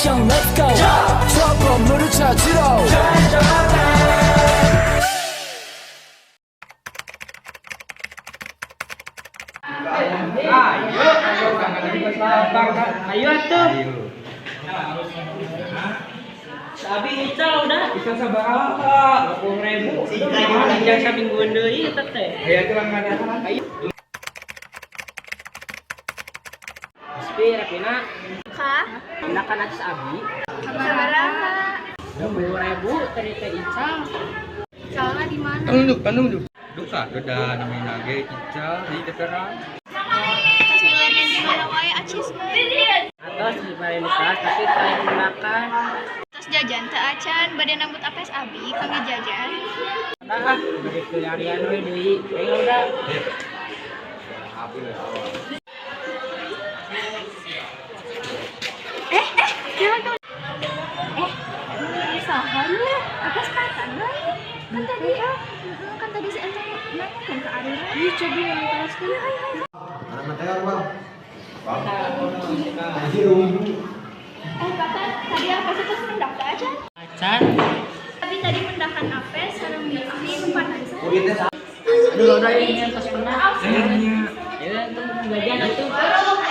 액션 let's go 저 보물을 찾으러. Ayo, ayo atuh. Abi ical udah. Bisa sabaraha? 20.000. Jangan samingguan deui eta teh. Aya teh langganan. Ayo. Spi rapina, Kah? kan atas abi. Sabaraha? 20.000 tadi teh ical. Soalnya di mana? Tunggu, tunggu. Duka, udah namanya ge ical di keteran. Terus milarian di mana wae acis mah. Atos di kelas tapi teh gunakan. Terus jajan teu acan bade nambut apes abi kami jajan. Udah ah, bade kelarian we deui. Ayo udah. Eh, eh, jangan tuh. Eh, usahanya apes kata kan tadi kan tadi si Ente nanya kan ke Arira. Iya, coba yang kelas. Iya, ayo, ayo. Eh, kakak, tadi apes itu mendak teu acan? Acan. Tapi tadi mendakan apes sareng mie numpanan. Aduh, udah ini atas pernah. Ya, tuh jajan atuh.